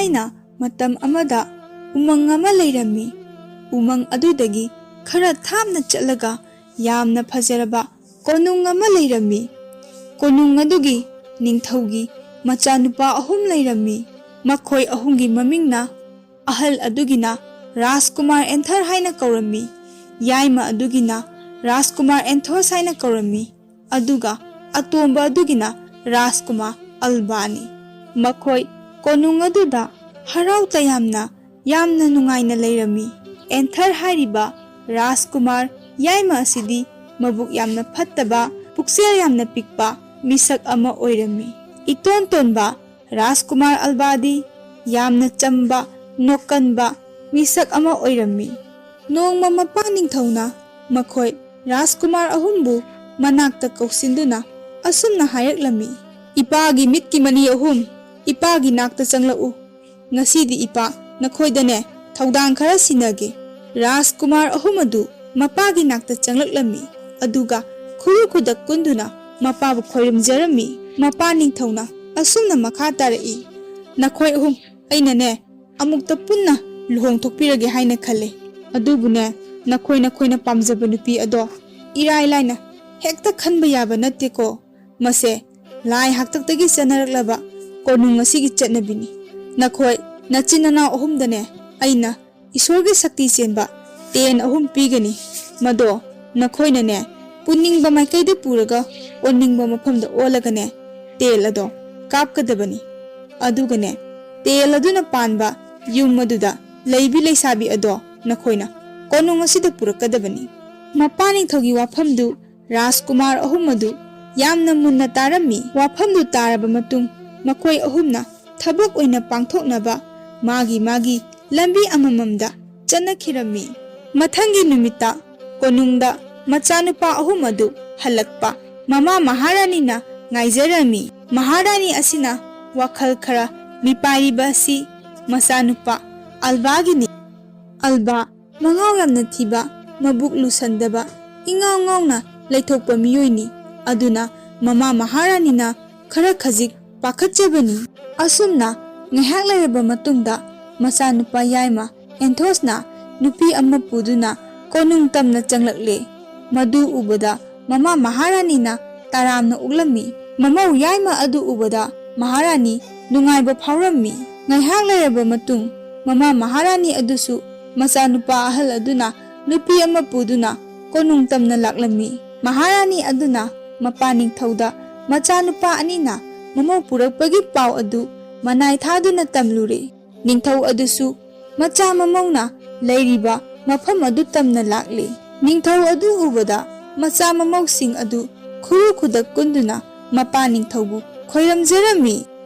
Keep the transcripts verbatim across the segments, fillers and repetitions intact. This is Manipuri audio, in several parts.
ꯊꯥꯏꯅ ꯃꯇꯝ ꯑꯃꯗ ꯎꯃꯪ ꯑꯃ ꯂꯩꯔꯝꯃꯤ꯫ ꯎꯃꯪ ꯑꯗꯨꯗꯒꯤ ꯈꯔ ꯊꯥꯞꯅ ꯆꯠꯂꯒ ꯌꯥꯝꯅ ꯐꯖꯔꯕ ꯀꯣꯅꯨꯡ ꯑꯃ ꯂꯩꯔꯝꯃꯤ꯫ ꯀꯣꯅꯨꯡ ꯑꯗꯨꯒꯤ ꯅꯤꯡꯊꯧꯒꯤ ꯃꯆꯥꯅꯨꯄꯥ ꯑꯍꯨꯝ ꯂꯩꯔꯝꯃꯤ꯫ ꯃꯈꯣꯏ ꯑꯍꯨꯝꯒꯤ ꯃꯃꯤꯡꯅ, ꯑꯍꯜ ꯑꯗꯨꯒꯤꯅ ꯔꯥꯖꯀꯨꯃꯥꯔ ꯑꯦꯟꯊꯔ ꯍꯥꯏꯅ ꯀꯧꯔꯝꯃꯤ, ꯌꯥꯏꯃ ꯑꯗꯨꯒꯤꯅ ꯔꯥꯖꯀꯨꯃꯥꯔ ꯑꯦꯟꯊꯣꯁ ꯍꯥꯏꯅ ꯀꯧꯔꯝꯃꯤ, ꯑꯗꯨꯒ ꯑꯇꯣꯝꯕ ꯑꯗꯨꯒꯤꯅ ꯔꯥꯖꯀꯨꯃꯥꯔ ꯑꯜꯕꯥꯅꯤ꯫ ꯃꯈꯣꯏ ꯀꯣꯅꯨꯡ ꯑꯗꯨꯗ ꯍꯔꯥꯎ ꯇꯌꯥꯝꯅ ꯌꯥꯝꯅ ꯅꯨꯡꯉꯥꯏꯅ ꯂꯩꯔꯝꯃꯤ꯫ ꯑꯦꯟꯊꯔ ꯍꯥꯏꯔꯤꯕ ꯔꯥꯖꯀꯨꯃꯥꯔ ꯌꯥꯏꯃ ꯑꯁꯤꯗꯤ ꯃꯕꯨꯛ ꯌꯥꯝꯅ ꯐꯠꯇꯕ, ꯄꯨꯛꯆꯦꯜ ꯌꯥꯝꯅ ꯄꯤꯛꯄ ꯃꯤꯁꯛ ꯑꯃ ꯑꯣꯏꯔꯝꯃꯤ꯫ ꯏꯇꯣꯟ ꯇꯣꯟꯕ ꯔꯥꯖꯀꯨꯃꯥꯔ ꯑꯜꯕꯥꯗꯤ ꯌꯥꯝꯅ ꯆꯝꯕ, ꯅꯣꯛꯀꯟꯕ ꯃꯤꯁꯛ ꯑꯃ ꯑꯣꯏꯔꯝꯃꯤ꯫ ꯅꯣꯡꯃ ꯃꯄꯥ ꯅꯤꯡꯊꯧꯅ ꯃꯈꯣꯏ ꯔꯥꯖꯀꯨꯃꯥꯔ ꯑꯍꯨꯝꯕꯨ ꯃꯅꯥꯛꯇ ꯀꯧꯁꯤꯟꯗꯨꯅ ꯑꯁꯨꯝꯅ ꯍꯥꯏꯔꯛꯂꯝꯃꯤ, "ꯏꯄꯥꯒꯤ ꯃꯤꯠꯀꯤ ꯃꯅꯤ ꯑꯍꯨꯝ, ꯏꯄꯥꯒꯤ ꯅꯥꯛꯇ ꯆꯪꯂꯛꯎ꯫ ꯉꯁꯤꯗꯤ ꯏꯄꯥ ꯅꯈꯣꯏꯗꯅꯦ ꯊꯧꯗꯥꯡ ꯈꯔ ꯁꯤꯟꯅꯒꯦ꯫" ꯔꯥꯖꯀꯨꯃꯥꯔ ꯑꯍꯨꯝ ꯑꯗꯨ ꯃꯄꯥꯒꯤ ꯅꯥꯛꯇ ꯆꯪꯂꯛꯂꯝꯃꯤ, ꯑꯗꯨꯒ ꯈꯨꯔꯨ ꯈꯨꯗꯛ ꯀꯨꯟꯗꯨꯅ ꯃꯄꯥꯕꯨ ꯈꯣꯏꯔꯨꯝꯖꯔꯝꯃꯤ꯫ ꯃꯄꯥ ꯅꯤꯡꯊꯧꯅ ꯑꯁꯨꯝꯅ ꯃꯈꯥ ꯇꯥꯔꯛꯏ, "ꯅꯈꯣꯏ ꯑꯍꯨꯝ ꯑꯩꯅꯅꯦ ꯑꯃꯨꯛꯇ ꯄꯨꯟꯅ ꯂꯨꯍꯣꯡꯊꯣꯛꯄꯤꯔꯒꯦ ꯍꯥꯏꯅ ꯈꯜꯂꯦ꯫ ꯑꯗꯨꯕꯨꯅꯦ, ꯅꯈꯣꯏ ꯅꯈꯣꯏꯅ ꯄꯥꯝꯖꯕ ꯅꯨꯄꯤ ꯑꯗꯣ ꯏꯔꯥꯏ ꯂꯥꯏꯅ ꯍꯦꯛꯇ ꯈꯟꯕ ꯌꯥꯕ ꯅꯠꯇꯦꯀꯣ꯫ ꯃꯁꯦ ꯂꯥꯏ ꯍꯥꯛꯇꯛꯇꯒꯤ ꯆꯠꯅꯔꯛꯂꯕ ꯀꯣꯅꯨꯡ ꯑꯁꯤꯒꯤ ꯆꯠꯅꯕꯤꯅꯤ꯫ ꯅꯈꯣꯏ ꯅꯆꯤꯟ ꯅꯅꯥꯎ ꯑꯍꯨꯝꯗꯅꯦ ꯑꯩꯅ ꯏꯁꯣꯔꯒꯤ ꯁꯛꯇꯤ ꯆꯦꯟꯕ ꯇꯦꯟ ꯑꯍꯨꯝ ꯄꯤꯒꯅꯤ꯫ ꯃꯗꯣ ꯅꯈꯣꯏꯅꯅꯦ ꯄꯨꯅꯤꯡꯕ ꯃꯥꯏꯀꯩꯗ ꯄꯨꯔꯒ ꯑꯣꯟꯅꯤꯡꯕ ꯃꯐꯝꯗ ꯑꯣꯜꯂꯒꯅꯦ ꯇꯦꯜ ꯑꯗꯣ ꯀꯥꯞꯀꯗꯕꯅꯤ꯫ ꯑꯗꯨꯒꯅꯦ ꯇꯦꯜ ꯑꯗꯨꯅ ꯄꯥꯟꯕ ꯌꯨꯝ ꯑꯗꯨꯗ ꯂꯩꯕꯤ ꯂꯩꯁꯥꯕꯤ ꯑꯗꯣ ꯅꯈꯣꯏꯅ ꯀꯣꯅꯨꯡ ꯑꯁꯤꯗ ꯄꯨꯔꯛꯀꯗꯕꯅꯤ꯫" ꯃꯄꯥ ꯅꯤꯡꯊꯧꯒꯤ ꯋꯥꯐꯝꯗꯨ ꯔꯥꯖꯀꯨꯃꯥꯔ ꯑꯍꯨꯝ ꯑꯗꯨ ꯌꯥꯝꯅ ꯃꯨꯟꯅ ꯇꯥꯔꯝꯃꯤ꯫ ꯋꯥꯐꯝꯗꯨ ꯇꯥꯔꯕ ꯃꯇꯨꯡ ꯃꯈꯣꯏ ꯑꯍꯨꯝꯅ ꯊꯕꯛ ꯑꯣꯏꯅ ꯄꯥꯡꯊꯣꯛꯅꯕ ꯃꯥꯒꯤ ꯃꯥꯒꯤ ꯂꯝꯕꯤ ꯑꯃꯃꯝꯗ ꯆꯠꯅꯈꯤꯔꯝꯃꯤ꯫ ꯃꯊꯪꯒꯤ ꯅꯨꯃꯤꯠꯇ ꯀꯣꯅꯨꯡꯗ ꯃꯆꯥꯅꯨꯄꯥ ꯑꯍꯨꯝ ꯑꯗꯨ ꯍꯜꯂꯛꯄ ꯃꯃꯥ ꯃꯍꯥꯔꯥꯅꯤꯅ ꯉꯥꯏꯖꯔꯝꯃꯤ꯫ ꯃꯍꯥꯔꯥꯅꯤ ꯑꯁꯤꯅ ꯋꯥꯈꯜ ꯈꯔ ꯃꯤꯄꯥꯏꯔꯤꯕ ꯑꯁꯤ ꯃꯆꯥꯅꯨꯄꯥ ꯑꯜꯕꯥꯒꯤꯅꯤ꯫ ꯑꯜꯕꯥ ꯃꯉꯥꯎ ꯌꯥꯝꯅ ꯊꯤꯕ, ꯃꯕꯨꯛ ꯂꯨꯁꯟꯗꯕ, ꯏꯉꯥꯎ ꯉꯥꯎꯅ ꯂꯩꯊꯣꯛꯄ ꯃꯤꯑꯣꯏꯅꯤ꯫ ꯑꯗꯨꯅ ꯃꯃꯥ ꯃꯍꯥꯔꯥꯅꯤꯅ ꯈꯔ ꯈꯖꯤꯛ ꯄꯥꯈꯠꯆꯕꯅꯤ꯫ ꯑꯁꯨꯝꯅ ꯉꯥꯏꯍꯥꯛ ꯂꯩꯔꯕ ꯃꯇꯨꯡꯗ ꯃꯆꯥꯅꯨꯄꯥ ꯌꯥꯏꯃ ꯑꯦꯟꯊꯣꯁꯅ ꯅꯨꯄꯤ ꯑꯃ ꯄꯨꯗꯨꯅ ꯀꯣꯅꯨꯡ ꯇꯝꯅ ꯆꯪꯂꯛꯂꯦ꯫ ꯃꯗꯨ ꯎꯕꯗ ꯃꯃꯥ ꯃꯍꯥꯔꯥꯅꯤꯅ ꯇꯔꯥꯝꯅ ꯑꯣꯛꯂꯝꯃꯤ꯫ ꯃꯃꯧ ꯌꯥꯏꯃ ꯑꯗꯨ ꯎꯕꯗ ꯃꯍꯥꯔꯥꯅꯤ ꯅꯨꯡꯉꯥꯏꯕ ꯐꯥꯎꯔꯝꯃꯤ꯫ ꯉꯥꯏꯍꯥꯛ ꯂꯩꯔꯕ ꯃꯇꯨꯡ ꯃꯃꯥ ꯃꯍꯥꯔꯥꯅꯤ ꯑꯗꯨꯁꯨ ꯃꯆꯥꯅꯨꯄꯥ ꯑꯍꯜ ꯑꯗꯨꯅ ꯅꯨꯄꯤ ꯑꯃ ꯄꯨꯗꯨꯅ ꯀꯣꯅꯨꯡ ꯇꯝꯅ ꯂꯥꯛꯂꯝꯃꯤ꯫ ꯃꯍꯥꯔꯥꯅꯤ ꯑꯗꯨꯅ ꯃꯄꯥ ꯅꯤꯡꯊꯧꯗ ꯃꯆꯥꯅꯨꯄꯥ ꯑꯅꯤꯅ ꯃꯃꯧ ꯄꯨꯔꯛꯄꯒꯤ ꯄꯥꯎ ꯑꯗꯨ ꯃꯅꯥꯏ ꯊꯥꯗꯨꯅ ꯇꯝꯂꯨꯔꯦ꯫ ꯅꯤꯡꯊꯧ ꯑꯗꯨꯁꯨ ꯃꯆꯥ ꯃꯃꯧꯅ ꯂꯩꯔꯤꯕ ꯃꯐꯝ ꯑꯗꯨ ꯇꯝꯅ ꯂꯥꯛꯂꯦ꯫ ꯅꯤꯡꯊꯧ ꯑꯗꯨ ꯎꯕꯗ ꯃꯆꯥ ꯃꯃꯧꯁꯤꯡ ꯑꯗꯨ ꯈꯨꯔꯨ ꯈꯨꯗꯛ ꯀꯨꯟꯗꯨꯅ ꯃꯄꯥ ꯅꯤꯡꯊꯧꯕꯨ ꯈꯣꯏꯔꯝꯖꯔꯝꯃꯤ꯫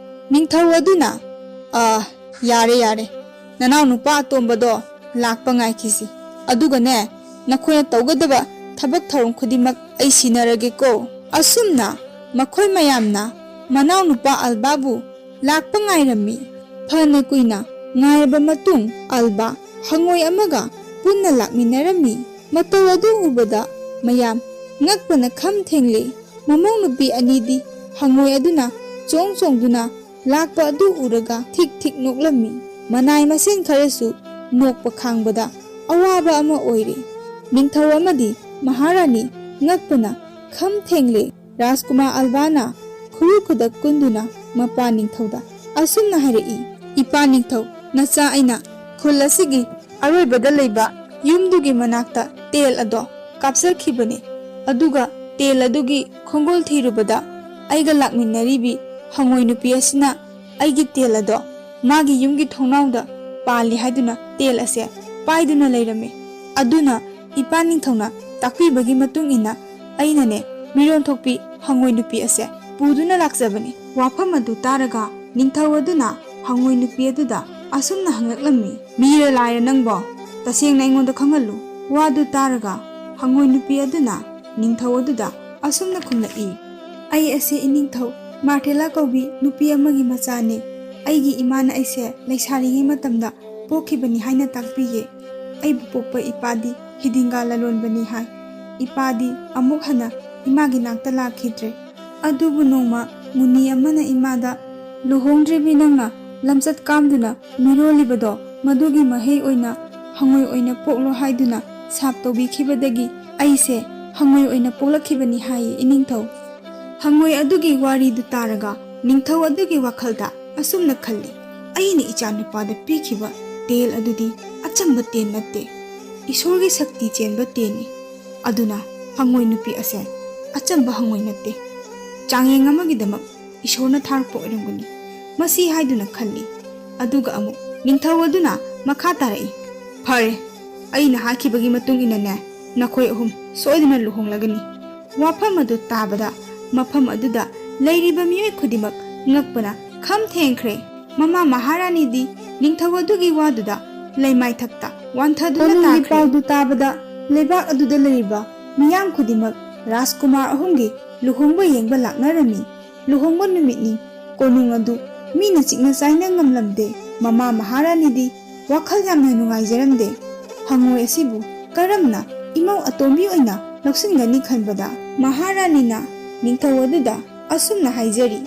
ꯅꯤꯡꯊꯧ ꯑꯗꯨꯅ, "ꯑꯥ, ꯌꯥꯔꯦ, ꯌꯥꯔꯦ, ꯅꯅꯥꯎ ꯅꯨꯄꯥ ꯑꯇꯣꯝꯕꯗꯣ ꯂꯥꯛꯄ ꯉꯥꯏꯈꯤꯁꯤ꯫ ꯑꯗꯨꯒꯅꯦ, ꯅꯈꯣꯏꯅ ꯇꯧꯒꯗꯕ ꯊꯕꯛ ꯊꯧꯔꯝ ꯈꯨꯗꯤꯡꯃꯛ ꯑꯩ ꯁꯤꯟꯅꯔꯒꯦꯀꯣ"꯫ ꯑꯁꯨꯝꯅ ꯃꯈꯣꯏ ꯃꯌꯥꯝꯅ ꯃꯅꯥꯎ ꯅꯨꯄꯥ ꯑꯜꯕꯥꯕꯨ ꯂꯥꯛꯄ ꯉꯥꯏꯔꯝꯃꯤ꯫ ꯐꯅ ꯀꯨꯏꯅ ꯉꯥꯏꯔꯕ ꯃꯇꯨꯡ ꯑꯜꯕꯥ ꯍꯪꯉꯣꯏ ꯑꯃꯒ ꯄꯨꯟꯅ ꯂꯥꯛꯃꯤꯟꯅꯔꯝꯃꯤ꯫ ꯃꯇꯧ ꯑꯗꯨ ꯎꯕꯗ ꯃꯌꯥꯝ ꯉꯛꯄꯅ ꯈꯝ ꯊꯦꯡꯂꯦ꯫ ꯃꯃꯧ ꯅꯨꯄꯤ ꯑꯅꯤꯗꯤ ꯍꯪꯉꯣꯏ ꯑꯗꯨꯅ ꯆꯣꯡ ꯆꯣꯡꯗꯨꯅ ꯂꯥꯛꯄ ꯑꯗꯨ ꯎꯔꯒ ꯊꯤꯛ ꯊꯤꯛ ꯅꯣꯛꯂꯝꯃꯤ꯫ ꯃꯅꯥꯏ ꯃꯁꯦꯟ ꯈꯔꯁꯨ ꯅꯣꯛꯄ ꯈꯥꯡꯕꯗ ꯑꯋꯥꯕ ꯑꯃ ꯑꯣꯏꯔꯦ꯫ ꯅꯤꯡꯊꯧ ꯑꯃꯗꯤ ꯃꯍꯥꯔꯥꯅꯤ ꯉꯛꯄꯅ ꯈꯝ ꯊꯦꯡꯂꯦ꯫ ꯔꯥꯖꯀꯨꯃꯥꯔ ꯑꯜꯕꯥꯅ ꯈꯨꯔꯨ ꯈꯨꯗꯛ ꯀꯨꯟꯗꯨꯅ ꯃꯄꯥ ꯅꯤꯡꯊꯧꯗ ꯑꯁꯨꯝꯅ ꯍꯥꯏꯔꯛꯏ, "ꯏꯄꯥ ꯅꯤꯡꯊꯧ, ꯅꯆꯥ ꯑꯩꯅ ꯈꯨꯜ ꯑꯁꯤꯒꯤ ꯑꯔꯣꯏꯕꯗ ꯂꯩꯕ ꯌꯨꯝꯗꯨꯒꯤ ꯃꯅꯥꯛꯇ ꯇꯦꯜ ꯑꯗꯣ ꯀꯥꯞꯆꯈꯤꯕꯅꯤ꯫ ꯑꯗꯨꯒ ꯇꯦꯜ ꯑꯗꯨꯒꯤ ꯈꯣꯡꯒꯣꯜ ꯊꯤꯔꯨꯕꯗ ꯑꯩꯒ ꯂꯥꯛꯃꯤꯟꯅꯔꯤꯕꯤ ꯍꯪꯉꯣꯏ ꯅꯨꯄꯤ ꯑꯁꯤꯅ ꯑꯩꯒꯤ ꯇꯦꯜ ꯑꯗꯣ ꯃꯥꯒꯤ ꯌꯨꯝꯒꯤ ꯊꯣꯡꯅꯥꯎꯗ ꯄꯥꯜꯂꯤ ꯍꯥꯏꯗꯨꯅ ꯇꯦꯜ ꯑꯁꯦ ꯄꯥꯏꯗꯨꯅ ꯂꯩꯔꯝꯃꯤ꯫ ꯑꯗꯨꯅ ꯏꯄꯥ ꯅꯤꯡꯊꯧꯅ ꯇꯥꯛꯄꯤꯕꯒꯤ ꯃꯇꯨꯡ ꯏꯟꯅ ꯑꯩꯅꯅꯦ ꯃꯤꯔꯣꯟ ꯊꯣꯛꯄꯤ ꯍꯪꯉꯣꯏ ꯅꯨꯄꯤ ꯑꯁꯦ ꯄꯨꯗꯨꯅ ꯂꯥꯛꯆꯕꯅꯤ"꯫ ꯋꯥꯐꯝ ꯑꯗꯨ ꯇꯥꯔꯒ ꯅꯤꯡꯊꯧ ꯑꯗꯨꯅ ꯍꯪꯉꯣꯏ ꯅꯨꯄꯤ ꯑꯗꯨꯗ ꯑꯁꯨꯝꯅ ꯍꯪꯂꯛꯂꯝꯃꯤ, "ꯃꯤꯔ ꯂꯥꯏꯔ ꯅꯪꯕꯣ? ꯇꯁꯦꯡꯅ ꯑꯩꯉꯣꯟꯗ ꯈꯪꯍꯜꯂꯨ"꯫ ꯋꯥꯗꯨ ꯇꯥꯔꯒ ꯍꯪꯉꯣꯏ ꯅꯨꯄꯤ ꯑꯗꯨꯅ ꯅꯤꯡꯊꯧ ꯑꯗꯨꯗ ꯑꯁꯨꯝꯅ ꯈꯨꯝꯂꯛꯏ, "ꯑꯩ ꯑꯁꯦ ꯏꯅꯤꯡꯊꯧ ꯃꯥꯔꯊꯦꯂꯥ ꯀꯧꯕꯤ ꯅꯨꯄꯤ ꯑꯃꯒꯤ ꯃꯆꯥꯅꯤ꯫ ꯑꯩꯒꯤ ꯏꯃꯥꯅ ꯑꯩꯁꯦ ꯂꯩꯁꯥꯔꯤꯉꯩ ꯃꯇꯝꯗ ꯄꯣꯛꯈꯤꯕꯅꯤ ꯍꯥꯏꯅ ꯇꯥꯛꯄꯤꯌꯦ꯫ ꯑꯩꯕꯨ ꯄꯣꯛꯄ ꯏꯄꯥꯗꯤ ꯍꯤꯗꯤꯡꯒꯥ ꯂꯂꯣꯟꯕꯅꯤ ꯍꯥꯏ꯫ ꯏꯄꯥꯗꯤ ꯑꯃꯨꯛ ꯍꯟꯅ ꯏꯃꯥꯒꯤ ꯅꯥꯛꯇ ꯂꯥꯛꯈꯤꯗ꯭ꯔꯦ꯫ ꯑꯗꯨꯕꯨ ꯅꯣꯡꯃ ꯃꯨꯅꯤ ꯑꯃꯅ ꯏꯃꯥꯗ, 'ꯂꯨꯍꯣꯡꯗ꯭ꯔꯤꯕꯤ ꯅꯪꯅ ꯂꯝꯆꯠ ꯀꯥꯝꯗꯨꯅ ꯃꯤꯔꯣꯜꯂꯤꯕꯗꯣ, ꯃꯗꯨꯒꯤ ꯃꯍꯩ ꯑꯣꯏꯅ ꯍꯪꯉꯣꯏ ꯑꯣꯏꯅ ꯄꯣꯛꯂꯣ ꯍꯥꯏꯗꯨꯅ ꯁꯥꯞ ꯇꯧꯕꯤꯈꯤꯕꯗꯒꯤ ꯑꯩꯁꯦ ꯍꯪꯉꯣꯏ ꯑꯣꯏꯅ ꯄꯣꯛꯂꯛꯈꯤꯕꯅꯤ ꯍꯥꯏꯌꯦ ꯏꯅꯤꯡꯊꯧ꯫ ꯍꯪꯉꯣꯏ ꯑꯗꯨꯒꯤ ꯋꯥꯔꯤꯗꯨ ꯇꯥꯔꯒ ꯅꯤꯡꯊꯧ ꯑꯗꯨꯒꯤ ꯋꯥꯈꯜꯗ ꯑꯁꯨꯝꯅ ꯈꯜꯂꯤ, "ꯑꯩꯅ ꯏꯆꯥ ꯅꯨꯄꯥꯗ ꯄꯤꯈꯤꯕ ꯇꯦꯜ ꯑꯗꯨꯗꯤ ꯑꯆꯝꯕ ꯇꯦꯜ ꯅꯠꯇꯦ, ꯏꯁꯣꯔꯒꯤ ꯁꯛꯇꯤ ꯆꯦꯟꯕ ꯇꯦꯜꯅꯤ꯫ ꯑꯗꯨꯅ ꯍꯪꯉꯣꯏ ꯅꯨꯄꯤ ꯑꯁꯦ ꯑꯆꯝꯕ ꯍꯪꯉꯣꯏ ꯅꯠꯇꯦ, ꯆꯥꯡꯌꯦꯡ ꯑꯃꯒꯤꯗꯃꯛ ꯏꯁꯣꯔꯅ ꯊꯥꯔꯛꯄ ꯑꯣꯏꯔꯝꯒꯅꯤ ꯃꯁꯤ" ꯍꯥꯏꯗꯨꯅ ꯈꯜꯂꯤ꯫ ꯑꯗꯨꯒ ꯑꯃꯨꯛ ꯅꯤꯡꯊꯧ ꯑꯗꯨꯅ ꯃꯈꯥ ꯇꯥꯔꯛꯏ, "ꯐꯔꯦ, ꯑꯩꯅ ꯍꯥꯏꯈꯤꯕꯒꯤ ꯃꯇꯨꯡ ꯏꯟꯅꯅꯦ, ꯅꯈꯣꯏ ꯑꯍꯨꯝ ꯁꯣꯏꯗꯅ ꯂꯨꯍꯣꯡꯂꯒꯅꯤ"꯫ ꯋꯥꯐꯝ ꯑꯗꯨ ꯇꯥꯕꯗ ꯃꯐꯝ ꯑꯗꯨꯗ ꯂꯩꯔꯤꯕ ꯃꯤꯑꯣꯏ ꯈꯨꯗꯤꯡꯃꯛ ꯉꯛꯄꯅ ꯈꯝ ꯊꯦꯡꯈ꯭ꯔꯦ꯫ ꯃꯃꯥ ꯃꯍꯥꯔꯥꯅꯤꯗꯤ ꯅꯤꯡꯊꯧ ꯑꯗꯨꯒꯤ ꯋꯥꯗꯨꯗ ꯂꯩꯃꯥꯏꯊꯛꯇ ꯋꯥꯟꯊꯗꯨꯅ ꯀꯣꯅꯨꯡꯒꯤ ꯇꯥꯈ꯭ꯔꯦ꯫ ꯄꯥꯎꯗꯨ ꯇꯥꯕꯗ ꯂꯩꯕꯥꯛ ꯑꯗꯨꯗ ꯂꯩꯔꯤꯕ ꯃꯤꯌꯥꯝ ꯈꯨꯗꯤꯡꯃꯛ ꯔꯥꯖꯀꯨꯃꯥꯔ ꯑꯍꯨꯝꯒꯤ ꯂꯨꯍꯣꯡꯕ ꯌꯦꯡꯕ ꯂꯥꯛꯅꯔꯝꯃꯤ꯫ ꯂꯨꯍꯣꯡꯕ ꯅꯨꯃꯤꯠꯅꯤ꯫ ꯀꯣꯅꯨꯡ ꯑꯗꯨ ꯃꯤꯅ ꯆꯤꯛꯅ ꯆꯥꯏꯅ ꯉꯝꯂꯝꯗꯦ꯫ ꯃꯃꯥ ꯃꯍꯥꯔꯥꯅꯤꯗꯤ ꯋꯥꯈꯜ ꯌꯥꯝꯅ ꯅꯨꯡꯉꯥꯏꯖꯔꯝꯗꯦ꯫ ꯍꯪꯉꯣꯏ ꯑꯁꯤꯕꯨ ꯀꯔꯝꯅ ꯏꯃꯧ ꯑꯇꯣꯝꯕꯤ ꯑꯣꯏꯅ ꯂꯧꯁꯤꯟꯒꯅꯤ ꯈꯟꯕꯗ ꯃꯍꯥꯔꯥꯅꯤꯅ ꯅꯤꯡꯊꯧ ꯑꯗꯨꯗ ꯑꯁꯨꯝꯅ ꯍꯥꯏꯖꯔꯤ,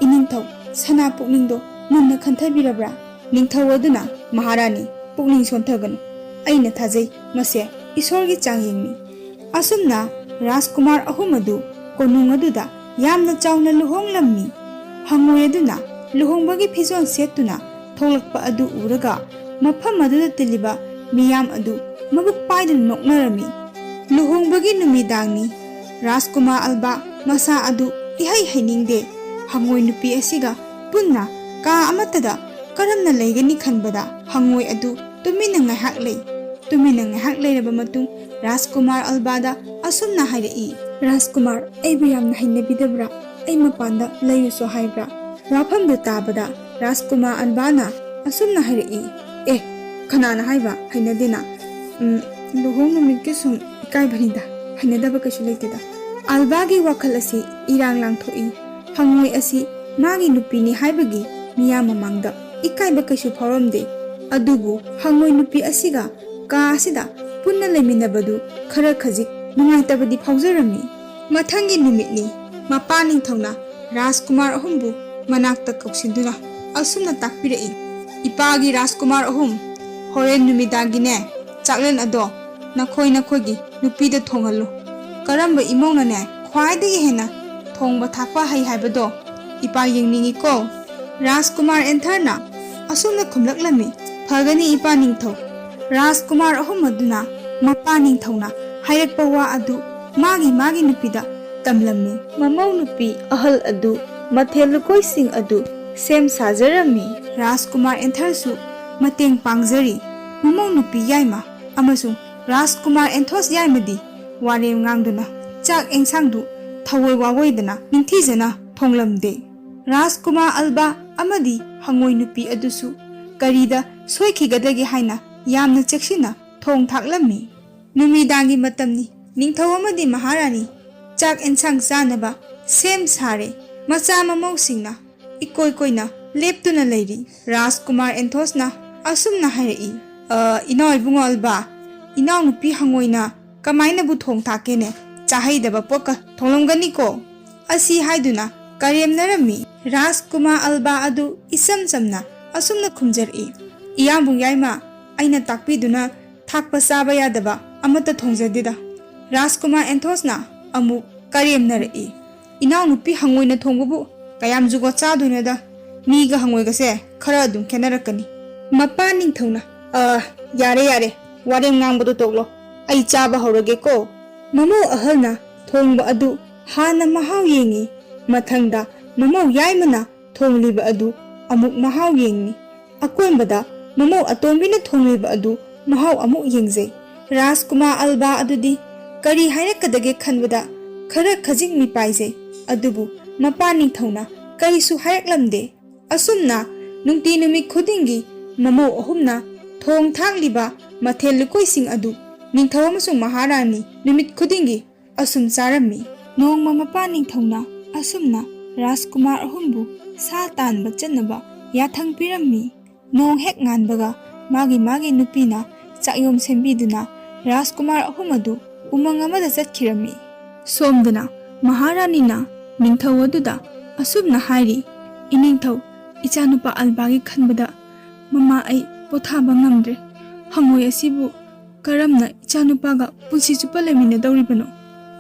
"ꯏꯅꯤꯡꯊꯧ, ꯁꯅꯥ ꯄꯨꯛꯅꯤꯡꯗꯣ ꯃꯨꯟꯅ ꯈꯟꯊꯕꯤꯔꯕ꯭ꯔꯥ?" ꯅꯤꯡꯊꯧ ꯑꯗꯨꯅ, "ꯃꯍꯥꯔꯥꯅꯤ, ꯄꯨꯛꯅꯤꯡ ꯁꯣꯟꯊꯒꯅꯨ꯫ ꯑꯩꯅ ꯊꯥꯖꯩ, ꯃꯁꯦ ꯏꯁꯣꯔꯒꯤ ꯆꯥꯡꯌꯦꯡꯅꯤ"꯫ ꯑꯁꯨꯝꯅ ꯔꯥꯖꯀꯨꯃꯥꯔ ꯑꯍꯨꯝ ꯑꯗꯨ ꯀꯣꯅꯨꯡ ꯑꯗꯨꯗ ꯌꯥꯝꯅ ꯆꯥꯎꯅ ꯂꯨꯍꯣꯡꯂꯝꯃꯤ꯫ ꯍꯪꯉꯣꯏ ꯑꯗꯨꯅ ꯂꯨꯍꯣꯡꯕꯒꯤ ꯐꯤꯖꯣꯜ ꯁꯦꯠꯇꯨꯅ ꯊꯣꯛꯂꯛꯄ ꯑꯗꯨ ꯎꯔꯒ ꯃꯐꯝ ꯑꯗꯨꯗ ꯇꯤꯜꯂꯤꯕ ꯃꯤꯌꯥꯝ ꯑꯗꯨ ꯃꯕꯨꯛ ꯄꯥꯏꯗꯨꯅ ꯅꯣꯛꯅꯔꯝꯃꯤ꯫ ꯂꯨꯍꯣꯡꯕꯒꯤ ꯅꯨꯃꯤꯗꯥꯡꯅꯤ꯫ ꯔꯥꯖꯀꯨꯃꯥꯔ ꯑꯜꯕꯥ ꯃꯁꯥ ꯑꯗꯨ ꯏꯍꯩ ꯍꯩꯅꯤꯡꯗꯦ꯫ ꯍꯪꯉꯣꯏ ꯅꯨꯄꯤ ꯑꯁꯤꯒ ꯄꯨꯟꯅ ꯀꯥ ꯑꯃꯠꯇꯗ ꯀꯔꯝꯅ ꯂꯩꯒꯅꯤ ꯈꯟꯕꯗ ꯍꯪꯉꯣꯏ ꯑꯗꯨ ꯇꯨꯃꯤꯟꯅ ꯉꯥꯏꯍꯥꯛ ꯂꯩ꯫ ꯇꯨꯃꯤꯟꯅ ꯉꯥꯏꯍꯥꯛ ꯂꯩꯔꯕ ꯃꯇꯨꯡ ꯔꯥꯖꯀꯨꯃꯥꯔ ꯑꯜꯕꯥꯗ ꯑꯁꯨꯝꯅ ꯍꯥꯏꯔꯛꯏ, "ꯔꯥꯖꯀꯨꯃꯥꯔ, ꯑꯩꯕꯨ ꯌꯥꯝꯅ ꯍꯩꯅꯕꯤꯗꯕ꯭ꯔꯥ? ꯑꯩ ꯃꯄꯥꯟꯗ ꯂꯩꯔꯨꯁꯣ ꯍꯥꯏꯕ꯭ꯔꯥ?" ꯋꯥꯐꯝꯗꯨ ꯇꯥꯕꯗ ꯔꯥꯖꯀꯨꯃꯥꯔ ꯑꯜꯕꯥꯅ ꯑꯁꯨꯝꯅ ꯍꯥꯏꯔꯛꯏ, "ꯑꯦ, ꯀꯅꯥꯅ ꯍꯥꯏꯕ ꯍꯩꯅꯗꯦꯅ? ꯎꯝ, ꯂꯨꯍꯣꯡ ꯅꯨꯃꯤꯠꯀꯤ ꯁꯨꯝ ꯏꯀꯥꯏꯕꯅꯤꯗ, ꯍꯩꯅꯗꯕ ꯀꯩꯁꯨ ꯂꯩꯇꯦꯗ"꯫ ꯑꯜꯕꯥꯒꯤ ꯋꯥꯈꯜ ꯑꯁꯤ ꯏꯔꯥꯡ ꯂꯥꯡꯊꯣꯛꯏ꯫ ꯍꯪꯉꯣꯏ ꯑꯁꯤ ꯃꯥꯒꯤ ꯅꯨꯄꯤꯅꯤ ꯍꯥꯏꯕꯒꯤ ꯃꯤꯌꯥꯝ ꯃꯃꯥꯡꯗ ꯏꯀꯥꯏꯕ ꯀꯩꯁꯨ ꯐꯥꯎꯔꯝꯗꯦ꯫ ꯑꯗꯨꯕꯨ ꯍꯪꯉꯣꯏ ꯅꯨꯄꯤ ꯑꯁꯤꯒ ꯀꯥ ꯑꯁꯤꯗ ꯄꯨꯟꯅ ꯂꯩꯃꯤꯟꯅꯕꯗꯨ ꯈꯔ ꯈꯖꯤꯛ ꯅꯨꯡꯉꯥꯏꯇꯕꯗꯤ ꯐꯥꯎꯖꯔꯝꯃꯤ꯫ ꯃꯊꯪꯒꯤ ꯅꯨꯃꯤꯠꯅꯤ꯫ ꯃꯄꯥ ꯅꯤꯡꯊꯧꯅ ꯔꯥꯖꯀꯨꯃꯥꯔ ꯑꯍꯨꯝꯕꯨ ꯃꯅꯥꯛꯇ ꯀꯧꯁꯤꯟꯗꯨꯅ, ꯑꯁꯨꯝꯅ ꯇꯥꯛꯄꯤꯔꯛꯏ, "ꯏꯄꯥꯒꯤ ꯔꯥꯖꯀꯨꯃꯥꯔ ꯑꯍꯨꯝ, ꯍꯣꯔꯦꯟ ꯅꯨꯃꯤꯗꯥꯡꯒꯤꯅꯦ, ꯆꯥꯛꯂꯦꯟ ꯑꯗꯣ ꯅꯈꯣꯏ ꯅꯈꯣꯏꯒꯤ ꯅꯨꯄꯤꯗ ꯊꯣꯡꯍꯜꯂꯨ꯫ ꯀꯔꯝꯕ ꯏꯃꯧꯅꯅꯦ ꯈ꯭ꯋꯥꯏꯗꯒꯤ ꯍꯦꯟꯅ ꯊꯣꯡꯕ ꯊꯥꯛꯄ ꯍꯩ ꯍꯥꯏꯕꯗꯣ ꯏꯄꯥ ꯌꯦꯡꯅꯤꯡꯏꯀꯣ?" ꯔꯥꯖꯀꯨꯃꯥꯔ ꯑꯦꯟꯊꯔꯅ ꯑꯁꯨꯝꯅ ꯈꯨꯝꯂꯛꯂꯝꯃꯤ, "ꯐꯒꯅꯤ ꯏꯄꯥ ꯅꯤꯡꯊꯧ꯫" ꯔꯥꯖꯀꯨꯃꯥꯔ ꯑꯍꯨꯝ ꯑꯗꯨꯅ ꯃꯄꯥ ꯅꯤꯡꯊꯧꯅ ꯍꯥꯏꯔꯛꯄ ꯋꯥ ꯑꯗꯨ ꯃꯥꯒꯤ ꯃꯥꯒꯤ ꯅꯨꯄꯤꯗ ꯇꯝꯂꯝꯃꯤ꯫ ꯃꯃꯧ ꯅꯨꯄꯤ ꯑꯍꯜ ꯑꯗꯨ ꯃꯊꯦꯜ ꯂꯨꯀꯣꯏꯁꯤꯡ ꯑꯗꯨ ꯁꯦꯝ ꯁꯥꯖꯔꯝꯃꯤ꯫ ꯔꯥꯖꯀꯨꯃꯥꯔ ꯑꯦꯟꯊꯔꯁꯨ ꯃꯇꯦꯡ ꯄꯥꯡꯖꯔꯤ꯫ ꯃꯃꯧ ꯅꯨꯄꯤ ꯌꯥꯏꯃ ꯑꯃꯁꯨꯡ ꯔꯥꯖꯀꯨꯃꯥꯔ ꯑꯦꯟꯊꯣꯁ ꯌꯥꯏꯃꯗꯤ ꯋꯥꯔꯦꯝ ꯉꯥꯡꯗꯨꯅ ꯆꯥꯛ ꯑꯦꯟꯁꯥꯡꯗꯨ ꯊꯑꯣꯏ ꯋꯥꯑꯣꯏꯗꯅ ꯅꯤꯡꯊꯤꯖꯅ ꯊꯣꯡꯂꯝꯗꯦ꯫ ꯔꯥꯖꯀꯨꯃꯥꯔ ꯑꯜꯕꯥ ꯑꯃꯗꯤ ꯍꯉꯣꯏ ꯅꯨꯄꯤ ꯑꯗꯨꯁꯨ ꯀꯔꯤꯗ ꯁꯣꯏꯈꯤꯒꯗꯒꯦ ꯍꯥꯏꯅ ꯌꯥꯝꯅ ꯆꯦꯛꯁꯤꯟꯅ ꯊꯣꯡ ꯊꯥꯛꯂꯝꯃꯤ꯫ ꯅꯨꯃꯤꯗꯥꯡꯒꯤ ꯃꯇꯝꯅꯤ꯫ ꯅꯤꯡꯊꯧ ꯑꯃꯗꯤ ꯃꯍꯥꯔꯥꯅꯤ ꯆꯥꯛ ꯑꯦꯟꯁꯥꯡ ꯆꯥꯅꯕ ꯁꯦꯝ ꯁꯥꯔꯦ꯫ ꯃꯆꯥ ꯃꯃꯧꯁꯤꯡꯅ ꯏꯀꯣꯏ ꯀꯣꯏꯅ ꯂꯦꯞꯇꯨꯅ ꯂꯩꯔꯤ꯫ ꯔꯥꯖꯀꯨꯃꯥꯔ ꯑꯦꯟꯊꯣꯁꯅ ꯑꯁꯨꯝꯅ ꯍꯥꯏꯔꯛꯏ, "ꯑ, ꯏꯅꯥꯎ ꯏꯕꯨꯡꯉꯣ ꯑꯜꯕꯥ, ꯏꯅꯥꯎꯅꯨꯄꯤ ꯍꯉꯣꯏꯅ ꯀꯃꯥꯏꯅꯕꯨ ꯊꯣꯡ ꯊꯥꯛꯀꯦꯅꯦ? ꯆꯥꯍꯩꯗꯕ ꯄꯣꯠꯀ ꯊꯣꯡꯂꯝꯒꯅꯤꯀꯣ?" ꯑꯁꯤ ꯍꯥꯏꯗꯨꯅ ꯀꯔꯦꯝꯅꯔꯝꯃꯤ꯫ ꯔꯥꯖꯀꯨꯃꯥꯔ ꯑꯜꯕꯥ ꯑꯗꯨ ꯏꯆꯝ ꯆꯝꯅ ꯑꯁꯨꯝꯅ ꯈꯨꯝꯖꯔꯛꯏ, "ꯏꯌꯥꯝꯕꯨꯡ ꯌꯥꯏꯃ, ꯑꯩꯅ ꯇꯥꯛꯄꯤꯗꯨꯅ ꯊꯥꯛꯄ ꯆꯥꯕ ꯌꯥꯗꯕ ꯑꯃꯠꯇ ꯊꯣꯡꯖꯗꯦꯗ꯫" ꯔꯥꯖꯀꯨꯃꯥꯔ ꯑꯦꯟꯊꯣꯁꯅ ꯑꯃꯨꯛ ꯀꯔꯦꯝꯅꯔꯛꯏ, "ꯏꯅꯥꯎꯅꯨꯄꯤ ꯍꯉꯣꯏꯅ ꯊꯣꯡꯕꯕꯨ ꯀꯌꯥꯝ ꯖꯨꯒꯣꯠ ꯆꯥꯗꯣꯏꯅꯣꯗ? ꯃꯤꯒ ꯍꯉꯣꯏꯒꯁꯦ ꯈꯔ ꯑꯗꯨꯝ ꯈꯦꯠꯅꯔꯛꯀꯅꯤ꯫" ꯃꯄꯥ ꯅꯤꯡꯊꯧꯅ, "ꯑ, ꯌꯥꯔꯦ ꯌꯥꯔꯦ, ꯋꯥꯔꯦꯝ ꯉꯥꯡꯕꯗꯣ ꯇꯣꯛꯂꯣ, ꯑꯩ ꯆꯥꯕ ꯍꯧꯔꯒꯦꯀꯣ꯫" ꯃꯃꯧ ꯑꯍꯜꯅ ꯊꯣꯡꯕ ꯑꯗꯨ ꯍꯥꯟꯅ ꯃꯍꯥꯎ ꯌꯦꯡꯉꯤ꯫ ꯃꯊꯪꯗ ꯃꯃꯧ ꯌꯥꯏꯃꯅ ꯊꯣꯡꯂꯤꯕ ꯑꯗꯨ ꯑꯃꯨꯛ ꯃꯍꯥꯎ ꯌꯦꯡꯉꯤ꯫ ꯑꯀꯣꯟꯕꯗ ꯃꯃꯧ ꯑꯇꯣꯝꯕꯤꯅ ꯊꯣꯡꯂꯤꯕ ꯑꯗꯨ ꯃꯍꯥꯎ ꯑꯃꯨꯛ ꯌꯦꯡꯖꯩ꯫ ꯔꯥꯖꯀꯨꯃꯥꯔ ꯑꯜꯕꯥ ꯑꯗꯨꯗꯤ ꯀꯔꯤ ꯍꯥꯏꯔꯛꯀꯗꯒꯦ ꯈꯟꯕꯗ ꯈꯔ ꯈꯖꯤꯡ ꯃꯤꯄꯥꯏꯖꯩ꯫ ꯑꯗꯨꯕꯨ ꯃꯄꯥ ꯅꯤꯡꯊꯧꯅ ꯀꯔꯤꯁꯨ ꯍꯥꯏꯔꯛꯂꯝꯗꯦ꯫ ꯑꯁꯨꯝꯅ ꯅꯨꯡꯇꯤ ꯅꯨꯃꯤꯠ ꯈꯨꯗꯤꯡꯒꯤ ꯃꯃꯧ ꯑꯍꯨꯝꯅ ꯊꯣꯡ ꯊꯥꯛꯂꯤꯕ ꯃꯊꯦꯜ ꯂꯨꯀꯣꯏꯁꯤꯡ ꯑꯗꯨ ꯅꯤꯡꯊꯧ ꯑꯃꯁꯨꯡ ꯃꯍꯥꯔꯥꯅꯤ ꯅꯨꯃꯤꯠ ꯈꯨꯗꯤꯡꯒꯤ ꯑꯁꯨꯝ ꯆꯥꯔꯝꯃꯤ꯫ ꯅꯣꯡꯃ ꯃꯄꯥ ꯅꯤꯡꯊꯧꯅ ꯑꯁꯨꯝꯅ ꯔꯥꯖꯀꯨꯃꯥꯔ ꯑꯍꯨꯝꯕꯨ ꯁꯥ ꯇꯥꯟꯕ ꯆꯠꯅꯕ ꯌꯥꯊꯪ ꯄꯤꯔꯝꯃꯤ꯫ ꯅꯣꯡ ꯍꯦꯛ ꯉꯥꯟꯕꯒ ꯃꯥꯒꯤ ꯃꯥꯒꯤ ꯅꯨꯄꯤꯅ ꯆꯥꯛꯌꯣꯝ ꯁꯦꯝꯕꯤꯗꯨꯅ ꯔꯥꯖꯀꯨꯃꯥꯔ ꯑꯍꯨꯝ ꯑꯗꯨ ꯎꯃꯪ ꯑꯃꯗ ꯆꯠꯈꯤꯔꯝꯃꯤ꯫ ꯁꯣꯝꯗꯅ ꯃꯍꯥꯔꯥꯅꯤꯅ ꯅꯤꯡꯊꯧ ꯑꯗꯨꯗ ꯑꯁꯨꯝꯅ ꯍꯥꯏꯔꯤ, "ꯏꯅꯤꯡꯊꯧ, ꯏꯆꯥꯅꯨꯄꯥ ꯑꯜꯕꯥꯒꯤ ꯈꯟꯕꯗ ꯃꯃꯥ ꯑꯩ ꯄꯣꯊꯥꯕ ꯉꯝꯗ꯭ꯔꯦ꯫ ꯍꯪꯉꯣꯏ ꯑꯁꯤꯕꯨ ꯀꯔꯝꯅ ꯏꯆꯥꯅꯨꯄꯥꯒ ꯄꯨꯟꯁꯤ ꯆꯨꯞꯄ ꯂꯩꯃꯤꯟꯅꯗꯧꯔꯤꯕꯅꯣ?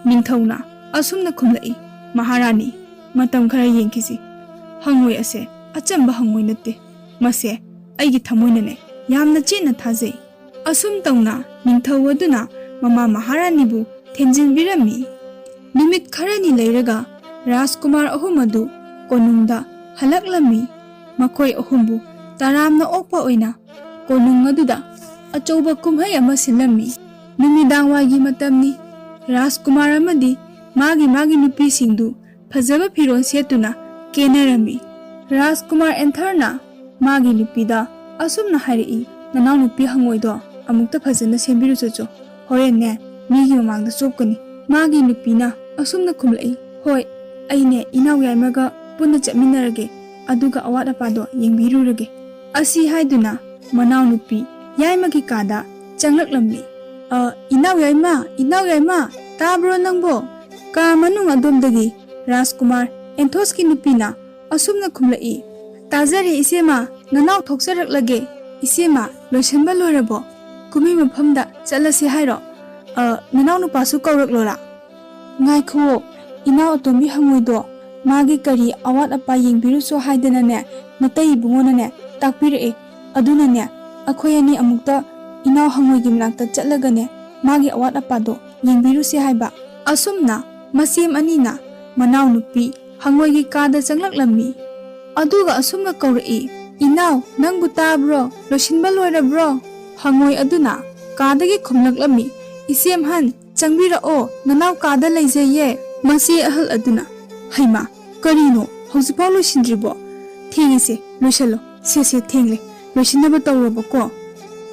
ꯅꯤꯡꯊꯧꯅ ꯑꯁꯨꯝꯅ ꯈꯨꯝꯂꯛꯏ, "ꯃꯍꯥꯔꯥꯅꯤ, ꯃꯇꯝ ꯈꯔ ꯌꯦꯡꯈꯤꯁꯤ꯫ ꯍꯪꯉꯣꯏ ꯑꯁꯦ ꯑꯆꯝꯕ ꯍꯪꯉꯣꯏ ꯅꯠꯇꯦ꯫ ꯃꯁꯦ ꯑꯩꯒꯤ ꯊꯃꯣꯏꯅꯅꯦ ꯌꯥꯝꯅ ꯆꯦꯠꯅ ꯊꯥꯖꯩ"꯫ ꯑꯁꯨꯝ ꯇꯧꯅ ꯅꯤꯡꯊꯧ ꯑꯗꯨꯅ ꯃꯃꯥ ꯃꯍꯥꯔꯥꯅꯤꯕꯨ ꯊꯦꯝꯖꯤꯟꯕꯤꯔꯝꯃꯤ꯫ ꯅꯨꯃꯤꯠ ꯈꯔꯅꯤ ꯂꯩꯔꯒ ꯔꯥꯖꯀꯨꯃꯥꯔ ꯑꯍꯨꯝ ꯑꯗꯨ ꯀꯣꯅꯨꯡꯗ ꯍꯜꯂꯛꯂꯝꯃꯤ꯫ ꯃꯈꯣꯏ ꯑꯍꯨꯝꯕꯨ ꯇꯔꯥꯝꯅ ꯑꯣꯛꯄ ꯑꯣꯏꯅ ꯀꯣꯅꯨꯡ ꯑꯗꯨꯗ ꯑꯆꯧꯕ ꯀꯨꯝꯍꯩ ꯑꯃ ꯁꯤꯜꯂꯝꯃꯤ꯫ ꯅꯨꯃꯤꯗꯥꯡꯋꯥꯏꯒꯤ ꯃꯇꯝꯅꯤ꯫ ꯔꯥꯖꯀꯨꯃꯥꯔ ꯑꯃꯗꯤ ꯃꯥꯒꯤ ꯃꯥꯒꯤ ꯅꯨꯄꯤꯁꯤꯡꯗꯨ ꯐꯖꯕ ꯐꯤꯔꯣꯜ ꯁꯦꯠꯇꯨꯅ ꯀꯦꯅꯔꯝꯃꯤ꯫ ꯔꯥꯖꯀꯨꯃꯥꯔ ꯑꯦꯟꯊꯔꯅ ꯃꯥꯒꯤ ꯅꯨꯄꯤꯗ ꯑꯁꯨꯝꯅ ꯍꯥꯏꯔꯛꯏ, "ꯅꯅꯥꯎꯅꯨꯄꯤ ꯍꯪꯉꯣꯏꯗꯣ ꯑꯃꯨꯛꯇ ꯐꯖꯅ ꯁꯦꯝꯕꯤꯔꯨꯆꯣ꯫ ꯍꯣꯔꯦꯟꯅꯦ ꯃꯤꯒꯤ ꯃꯃꯥꯡꯗ ꯆꯣꯞꯀꯅꯤ"꯫ ꯃꯥꯒꯤ ꯅꯨꯄꯤꯅ ꯑꯁꯨꯝꯅ ꯈꯨꯝꯂꯛꯏ, "ꯍꯣꯏ, ꯑꯩꯅꯦ ꯏꯅꯥꯎ ꯌꯥꯏꯃꯒ ꯄꯨꯟꯅ ꯆꯠꯃꯤꯟꯅꯔꯒꯦ, ꯑꯗꯨꯒ ꯑꯋꯥꯠ ꯑꯄꯥꯗꯣ ꯌꯦꯡꯕꯤꯔꯨꯔꯒꯦ"꯫ ꯑꯁꯤ ꯍꯥꯏꯗꯨꯅ ꯃꯅꯥꯎꯅꯨꯄꯤ ꯌꯥꯏꯃꯒꯤ ꯀꯥꯗ ꯆꯪꯂꯛꯂꯝꯃꯤ꯫ "ꯑ, ꯏꯅꯥꯎ ꯌꯥꯏꯃ, ꯏꯅꯥꯎ ꯌꯥꯏꯃ, ꯇꯥꯕ꯭ꯔꯣ ꯅꯪꯕꯣ?" ꯀꯥ ꯃꯅꯨꯡ ꯑꯗꯣꯝꯗꯒꯤ ꯔꯥꯖꯀꯨꯃꯥꯔ ꯑꯦꯟꯊꯣꯁꯀꯤ ꯅꯨꯄꯤꯅ ꯑꯁꯨꯝꯅ ꯈꯨꯝꯂꯛꯏ, "ꯇꯥꯖꯔꯦ ꯏꯆꯦꯃ, ꯅꯅꯥꯎ ꯊꯣꯛꯆꯔꯛꯂꯒꯦ꯫ ꯏꯆꯦꯃ, ꯂꯣꯏꯁꯤꯟꯕ ꯂꯣꯏꯔꯕꯣ? ꯀꯨꯝꯍꯩ ꯃꯐꯝꯗ ꯆꯠꯂꯁꯤ ꯍꯥꯏꯔꯣ? ꯑ, ꯅꯅꯥꯎ ꯅꯨꯄꯥꯁꯨ ꯀꯧꯔꯛꯂꯣꯔꯥ?" "ꯉꯥꯏꯈꯨꯑꯣ, ꯏꯅꯥꯎ ꯑꯇꯣꯝꯕꯤ ꯍꯪꯉꯣꯏꯗꯣ ꯃꯥꯒꯤ ꯀꯔꯤ ꯑꯋꯥꯠ ꯑꯄꯥ ꯌꯦꯡꯕꯤꯔꯨꯆꯣ ꯍꯥꯏꯗꯅꯅꯦ ꯅꯇꯩ ꯏꯕꯨꯡꯉꯣꯅꯅꯦ ꯇꯥꯛꯄꯤꯔꯛꯑꯦ꯫ ꯑꯗꯨꯅꯅꯦ ꯑꯩꯈꯣꯏ ꯑꯅꯤ ꯑꯃꯨꯛꯇ ꯏꯅꯥꯎ ꯍꯪꯉꯣꯏꯒꯤ ꯃꯅꯥꯛꯇ ꯆꯠꯂꯒꯅꯦ ꯃꯥꯒꯤ ꯑꯋꯥꯠ ꯑꯄꯥꯗꯣ ꯌꯦꯡꯕꯤꯔꯨꯁꯦ ꯍꯥꯏꯕ"꯫ ꯑꯁꯨꯝꯅ ꯃꯁꯦꯝ ꯑꯅꯤꯅ ꯃꯅꯥꯎꯅꯨꯄꯤ ꯍꯪꯉꯣꯏꯒꯤ ꯀꯥꯗ ꯆꯪꯂꯛꯂꯝꯃꯤ꯫ ꯑꯗꯨꯒ ꯑꯁꯨꯝꯅ ꯀꯧꯔꯛꯏ, "ꯏꯅꯥꯎ, ꯅꯪꯕꯨ ꯇꯥꯕ꯭ꯔꯣ? ꯂꯣꯏꯁꯤꯟꯕ ꯂꯣꯏꯔꯕ꯭ꯔꯣ?" ꯍꯪꯉꯣꯏ ꯑꯗꯨꯅ ꯀꯥꯗꯒꯤ ꯈꯨꯝꯂꯛꯂꯝꯃꯤ, "ꯏꯆꯦꯝꯍꯟ, ꯆꯪꯕꯤꯔꯛꯑꯣ, ꯅꯅꯥꯎ ꯀꯥꯗ ꯂꯩꯖꯩꯌꯦ"꯫ ꯃꯁꯤ ꯑꯍꯜ ꯑꯗꯨꯅ, "ꯍꯩꯃꯥ, ꯀꯔꯤꯅꯣ, ꯍꯧꯖꯤꯛꯐꯥꯎ ꯂꯣꯏꯁꯤꯟꯗ꯭ꯔꯤꯕꯣ? ꯊꯦꯡꯉꯦꯁꯦ, ꯂꯣꯏꯁꯤꯜꯂꯣ꯫ ꯁꯦ ꯁꯦ, ꯊꯦꯡꯂꯦ, ꯂꯣꯏꯁꯤꯟꯅꯕ ꯇꯧꯔꯣꯕꯀꯣ"꯫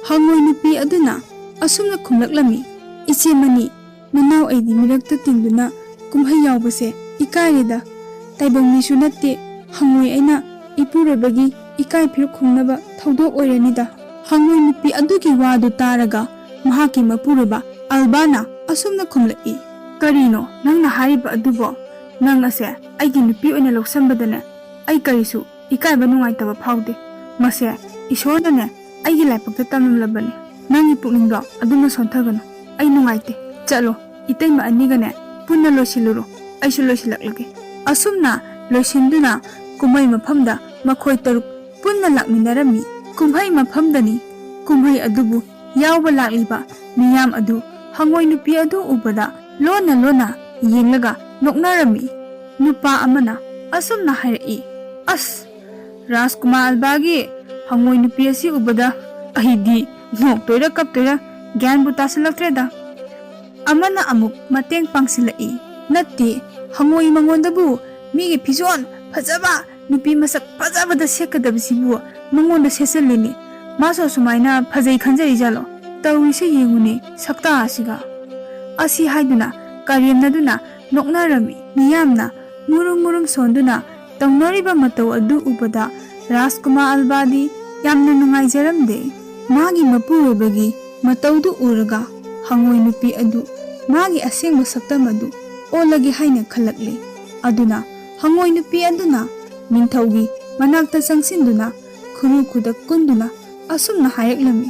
ꯍꯪꯉꯣꯏ ꯅꯨꯄꯤ ꯑꯗꯨꯅ ꯑꯁꯨꯝꯅ ꯈꯨꯝꯂꯛꯂꯝꯃꯤ, "ꯏꯆꯦ ꯃꯅꯤ, ꯅꯅꯥꯎ ꯑꯩꯗꯤ ꯃꯤꯔꯛꯇ ꯇꯤꯟꯗꯨꯅ ꯀꯨꯝꯍꯩ ꯌꯥꯎꯕꯁꯦ ꯏꯀꯥꯏꯔꯦꯗ꯫ ꯇꯥꯏꯕꯪ ꯃꯤꯁꯨ ꯅꯠꯇꯦ, ꯍꯪꯉꯣꯏ ꯑꯩꯅ ꯏꯄꯨꯔꯣꯏꯕꯒꯤ ꯏꯀꯥꯏ ꯐꯤꯔꯨꯛ ꯈꯨꯝꯅꯕ ꯊꯧꯗꯣꯛ ꯑꯣꯏꯔꯅꯤꯗ"꯫ ꯍꯪꯉꯣꯏ ꯅꯨꯄꯤ ꯑꯗꯨꯒꯤ ꯋꯥꯗꯨ ꯇꯥꯔꯒ ꯃꯍꯥꯛꯀꯤ ꯃꯄꯨꯔꯣꯏꯕ ꯑꯜꯕꯥꯅ ꯑꯁꯨꯝꯅ ꯈꯨꯝꯂꯛꯏ, "ꯀꯔꯤꯅꯣ ꯅꯪꯅ ꯍꯥꯏꯔꯤꯕ ꯑꯗꯨꯕꯣ? ꯅꯪ ꯑꯁꯦ ꯑꯩꯒꯤ ꯅꯨꯄꯤ ꯑꯣꯏꯅ ꯂꯧꯁꯟꯕꯗꯅꯦ ꯑꯩ ꯀꯔꯤꯁꯨ ꯏꯀꯥꯏꯕ ꯅꯨꯡꯉꯥꯏꯇꯕ ꯐꯥꯎꯗꯦ꯫ ꯃꯁꯦ ꯏꯁꯣꯔꯅꯅꯦ ꯑꯩꯒꯤ ꯂꯥꯏꯕꯛꯇ ꯇꯝꯂꯝꯂꯕꯅꯤ꯫ ꯅꯪꯒꯤ ꯄꯨꯛꯅꯤꯡꯗꯣ ꯑꯗꯨꯝꯅ ꯁꯣꯟꯊꯒꯅꯨ꯫ ꯑꯩ ꯅꯨꯡꯉꯥꯏꯇꯦ꯫ ꯆꯠꯂꯣ, ꯏꯇꯩꯃ ꯑꯅꯤꯒꯅꯦ ꯄꯨꯟꯅ ꯂꯣꯏꯁꯤꯜꯂꯨꯔꯣ꯫ ꯑꯩꯁꯨ ꯂꯣꯏꯁꯤꯜꯂꯛꯂꯒꯦ꯫" ꯑꯁꯨꯝꯅ ꯂꯣꯏꯁꯤꯟꯗꯨꯅ ꯀꯨꯝꯍꯩ ꯃꯐꯝꯗ ꯃꯈꯣꯏ ꯇꯔꯨꯛ ꯄꯨꯟꯅ ꯂꯥꯛꯃꯤꯟꯅꯔꯝꯃꯤ꯫ ꯀꯨꯝꯍꯩ ꯃꯐꯝꯗꯅꯤ꯫ ꯀꯨꯝꯍꯩ ꯑꯗꯨꯕꯨ ꯌꯥꯎꯕ ꯂꯥꯛꯂꯤꯕ ꯃꯤꯌꯥꯝ ꯑꯗꯨ ꯍꯉꯣꯏ ꯅꯨꯄꯤ ꯑꯗꯨ ꯎꯕꯗ ꯂꯣꯟꯅ ꯂꯣꯟꯅ ꯌꯦꯡꯂꯒ ꯅꯣꯛꯅꯔꯝꯃꯤ꯫ ꯅꯨꯄꯥ ꯑꯃꯅ ꯑꯁꯨꯝꯅ ꯍꯥꯏꯔꯛꯏ, "ꯑꯁ, ꯔꯥꯖꯀꯨꯃꯥꯔ ꯑꯜꯕꯥꯒꯤ ꯍꯉꯣꯏ ꯅꯨꯄꯤ ꯑꯁꯤ ꯎꯕꯗ ꯑꯩꯗꯤ ꯅꯣꯛꯇꯣꯏꯔ ꯀꯞꯇꯣꯏꯔ ꯒ꯭ꯌꯥꯟꯕꯨ ꯇꯥꯁꯤꯜꯂꯛꯇ꯭ꯔꯦꯗ꯫" ꯑꯃꯅ ꯑꯃꯨꯛ ꯃꯇꯦꯡ ꯄꯥꯡꯁꯤꯜꯂꯛꯏ, "ꯅꯠꯇꯦ, ꯍꯉꯣꯏ ꯃꯉꯣꯟꯗꯕꯨ ꯃꯤꯒꯤ ꯐꯤꯖꯣꯜ ꯐꯖꯕ, ꯅꯨꯄꯤ ꯃꯁꯛ ꯐꯖꯕꯗ ꯁꯦꯠꯀꯗꯕꯁꯤꯕꯨ ꯃꯉꯣꯟꯗ ꯁꯦꯠꯆꯜꯂꯤꯅꯦ꯫ ꯃꯥꯁꯨ ꯑꯁꯨꯃꯥꯏꯅ ꯐꯖꯩ ꯈꯟꯖꯔꯤꯖꯥꯠꯂꯣ? ꯇꯧꯔꯤꯁꯦ ꯌꯦꯡꯉꯨꯅꯦ, ꯁꯛꯇꯥ ꯑꯁꯤꯒ!" ꯑꯁꯤ ꯍꯥꯏꯗꯨꯅ ꯀꯔꯦꯝꯅꯗꯨꯅ ꯅꯣꯛꯅꯔꯝꯃꯤ꯫ ꯃꯤꯌꯥꯝꯅ ꯃꯨꯔꯨꯝ ꯃꯨꯔꯨꯝ ꯁꯣꯟꯗꯨꯅ ꯇꯧꯅꯔꯤꯕ ꯃꯇꯧ ꯑꯗꯨ ꯎꯕꯗ ꯔꯥꯖꯀꯨꯃꯥꯔ ꯑꯜꯕꯥꯗꯤ ꯌꯥꯝꯅ ꯅꯨꯡꯉꯥꯏꯖꯔꯝꯗꯦ꯫ ꯃꯥꯒꯤ ꯃꯄꯨꯔꯣꯏꯕꯒꯤ ꯃꯇꯧꯗꯨ ꯎꯔꯒ ꯍꯉꯣꯏ ꯅꯨꯄꯤ ꯑꯗꯨ ꯃꯥꯒꯤ ꯑꯁꯦꯡꯕ ꯁꯛꯇꯝ ꯑꯗꯨ ꯑꯣꯜꯂꯒꯦ ꯍꯥꯏꯅ ꯈꯜꯂꯛꯂꯦ꯫ ꯑꯗꯨꯅ ꯍꯉꯣꯏ ꯅꯨꯄꯤ ꯑꯗꯨꯅ ꯅꯤꯡꯊꯧꯒꯤ ꯃꯅꯥꯛꯇ ꯆꯪꯁꯤꯟꯗꯨꯅ ꯈꯨꯔꯨ ꯈꯨꯗꯛ ꯀꯨꯟꯗꯨꯅ ꯑꯁꯨꯝꯅ ꯍꯥꯏꯔꯛꯂꯝꯃꯤ,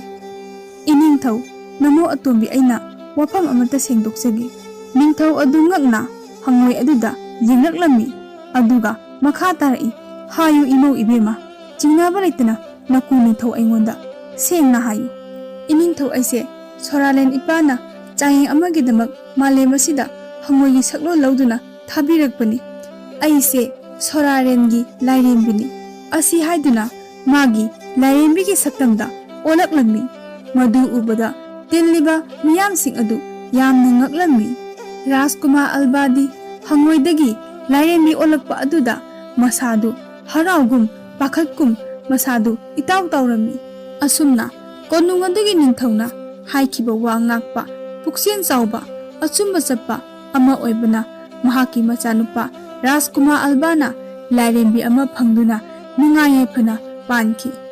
"ꯏꯅꯤꯡꯊꯧ ꯅꯃꯧ ꯑꯇꯣꯝꯕꯤ, ꯑꯩꯅ ꯋꯥꯐꯝ ꯑꯃꯠꯇ ꯁꯦꯡꯗꯣꯛꯆꯒꯦ꯫" ꯅꯤꯡꯊꯧ ꯑꯗꯨ ꯉꯛꯅ ꯍꯉꯣꯏ ꯑꯗꯨꯗ ꯌꯦꯡꯂꯛꯂꯝꯃꯤ꯫ ꯑꯗꯨꯒ ꯃꯈꯥ ꯇꯥꯔꯛꯏ, "ꯍꯥꯏꯌꯨ ꯏꯃꯧ ꯏꯕꯦꯝꯃ, ꯆꯤꯡꯅꯕ ꯂꯩꯇꯅ ꯅꯀꯨ ꯅꯤꯡꯊꯧ ꯑꯩꯉꯣꯟꯗ ꯁꯦꯡꯅ ꯍꯥꯏꯌꯨ꯫" "ꯏꯅꯤꯡꯊꯧ, ꯑꯩꯁꯦ ꯁꯣꯔꯥꯂꯦꯟ ꯏꯄꯥꯅ ꯆꯥꯌꯦꯡ ꯑꯃꯒꯤꯗꯃꯛ ꯃꯥꯂꯦꯝ ꯑꯁꯤꯗ ꯍꯉꯣꯏꯒꯤ ꯁꯛꯂꯣꯟ ꯂꯧꯗꯨꯅ ꯊꯥꯕꯤꯔꯛꯄꯅꯤ꯫ ꯑꯩꯁꯦ ꯁꯣꯔꯥꯔꯦꯟꯒꯤ ꯂꯥꯏꯔꯦꯝꯕꯤꯅꯤ꯫" ꯑꯁꯤ ꯍꯥꯏꯗꯨꯅ ꯃꯥꯒꯤ ꯂꯥꯏꯔꯦꯝꯕꯤꯒꯤ ꯁꯛꯇꯝꯗ ꯑꯣꯜꯂꯛꯂꯝꯃꯤ꯫ ꯃꯗꯨ ꯎꯕꯗ ꯇꯤꯜꯂꯤꯕ ꯃꯤꯌꯥꯝꯁꯤꯡ ꯑꯗꯨ ꯌꯥꯝꯅ ꯉꯛꯂꯝꯃꯤ꯫ ꯔꯥꯖꯀꯨꯃꯥꯔ ꯑꯜꯕꯥꯗꯤ ꯍꯪꯉꯣꯏꯗꯒꯤ ꯂꯥꯏꯔꯦꯝꯕꯤ ꯑꯣꯜꯂꯛꯄ ꯑꯗꯨꯗ ꯃꯁꯥꯗꯨ ꯍꯔꯥꯎꯒꯨꯝ ꯄꯥꯈꯠꯀꯨꯝ ꯃꯁꯥꯗꯨ ꯏꯇꯥꯎ ꯇꯥꯎꯔꯝꯃꯤ꯫ ꯑꯁꯨꯝꯅ ꯀꯣꯅꯨꯡ ꯑꯗꯨꯒꯤ ꯅꯤꯡꯊꯧꯅ ꯍꯥꯏꯈꯤꯕ ꯋꯥ ꯉꯥꯛꯄ, ꯄꯨꯛꯆꯦꯜ ꯆꯥꯎꯕ, ꯑꯆꯨꯝꯕ ꯆꯠꯄ ꯑꯃ ꯑꯣꯏꯕꯅ ꯃꯍꯥꯛꯀꯤ ꯃꯆꯥꯅꯨꯄꯥ ꯔꯥꯖꯀꯨꯃꯥꯔ ꯑꯜꯕꯥꯅ ꯂꯥꯏꯔꯦꯝꯕꯤ ꯑꯃ ꯐꯪꯗꯨꯅ ꯅꯨꯡꯉꯥꯏ ꯌꯥꯏꯐꯅ ꯄꯥꯟꯈꯤ꯫